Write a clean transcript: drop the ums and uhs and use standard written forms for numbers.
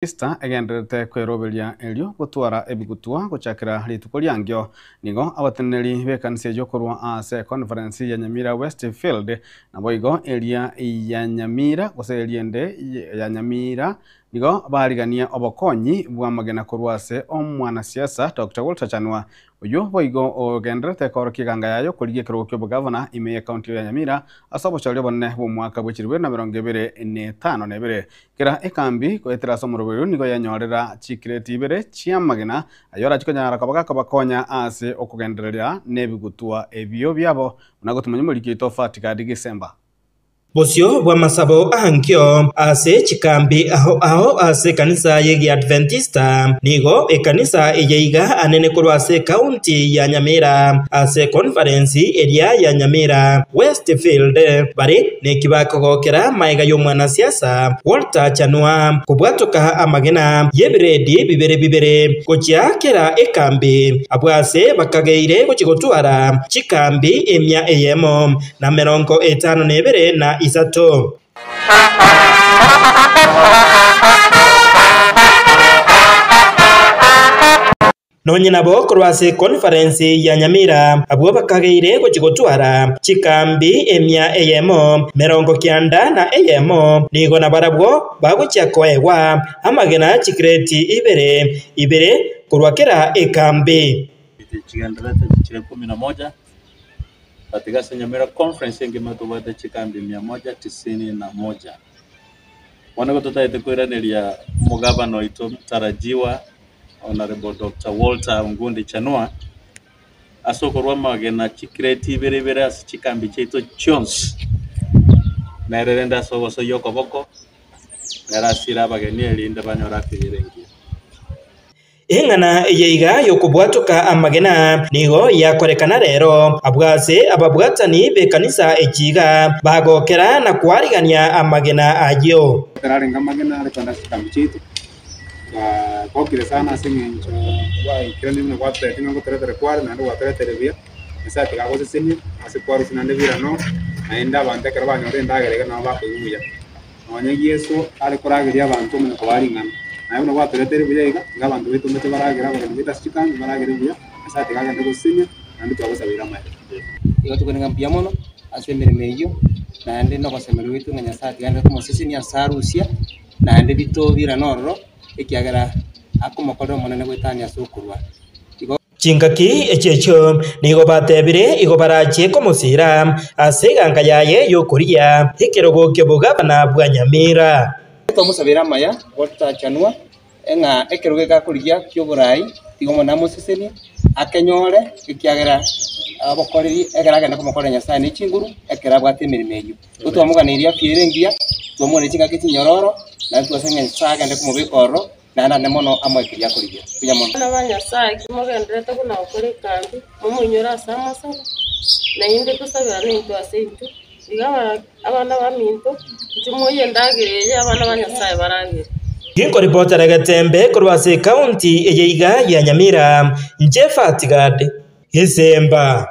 Easter egendererete kweroberia erio gotwara ebigutwa gochakera rituko riangio. Nigo abateneneri b'ekanisa eyio korwa ase econference ya Nyamira West Field naboigo eria ya Nyamira gose eria ende ya Nyamira nigo barigania obokonyi bw'amagena korwa ase omwanasiasa Doctor Walter Chanua Oyio boigo ogendererete koorokia eganga yaye okorigia ekerogo ki'obogavana ime y'ecounty ya Nyamira ase obochori obonene bw'omwaka bwe chilifu ibere na emerongo ebere na etano na ebere. Kera ekambi goetera ase omoroberio nigo yanyorera chikireti ibere chi'amagena ayio arachie konyara koba gakobakonya ase okogendereria nebigutwa ebio biabo buna gotumanya omoriki oito Fatigadi Gisemba. Bosio bw'amasabo ankio ase chikambi ao ao ase ekanisa y'Egiadventista. Nigo ekanisa eye iga anene korwa ase ekaunti ya Nyamira ase ekonferensi eria ya Nyamira Westfield bare neki bakogokera magega y'omwanasiasa Walter Chanua kobwatoka amagena y'ebiredi bibere bibere gochia kera ekambi abwo ase bakageire gochia gotwara chikambi emia eyemo na merongo etano na ebere, na isato. Nonye nabo korwa ase ekonferensi ya Nyamira, abwo bakageire gochia gotwara chikambi emia eyemo, merongo kianda na eyemo, nigo nabarabwo bagochia koegwa amagena chikreti ibere ibere korwa kera ekambi. Chigendererete chire kumi na moja. Katika ase Nyamira Conference engima tobwate chikambi mia moja tisini na moja. Bono igo totagete koiraneria omogabana oito mtarajiwa Honourable Doctor Walter Ongundi Chanua ase okorwa amagena chicrate ibere ibere ase chikambi chiaito chionsi. Nere rende ase ogosoyia okoboko, nere asire abageni erinde banyore afya ere engiya. Eng'ana eye iga y'okobwatoka amagena nigo yakorekana rero, abwo ase ababwatani b'ekanisa echi iga bagokera na kwarigania amagena ayio. Ekero arenge amagena are kogenda ase chikambi chiaito, twagokire sana ase eng'encho gwaikeranirie buna gwatotebetie ng'a ngotoretere kware naende gwatoretere buya, Nyasae tiga agosesenie ase kwarusia naende birano, naende abanto ekero banyorire endagera iga nabo bakoigwa buya. Nonya Yeso are korageria abanto omanye kobaa ring'ana. Naye buna gwatoreteire buya iga, iga abanto baito mbache baragere, abageni baito ase chikambi baragere buya, Nyasae tiga agende gosesenia, naende twagosabeire amaya. Igo tokwane ng'a mbuya mono ase emeremo eyio, naende na ogosemeria gwaito ng'a Nyasae tiga aende komosesenia ase arusia, naende bitobirane ororo, ekiagera akomokorera Omonene goetania ase okorua. Igo. Chingaki echi'echio nigo batebire igo barachie komosiira ase eganga yaye y'okoria ekerogo ki'obogabana bwa Nyamira. Twamosabera amaya gotachanwa, ng'a ekerogo eke akorigia ki'oboraai tiga Omonene amosesenie, akenyore, ekiagera obokoreri ekero agenda komokorera Nyasae ne chinguru, ekero abwate emeremo eyio. Igo twamoganeirie afya ere engiya, twamoganeirie chingaki chinyororo, naende twasaba ng'a Nyasae agende komobeka ororo, Naende ande mono amoe keria akorigia. Mbuya mono. Abana ba Nyasae, ki mogendererete buna gokora ekambi, momoinyore ase amasabo, na inde tosaberane intwe ase intwe. Iga abana baminto, inchuo moyie endagera eye abana ba Nyasae baragere. Ginkoripotera egetembe korwa ase ekaunti eye iga ya Nyamira, inche Fatigad Gisemba.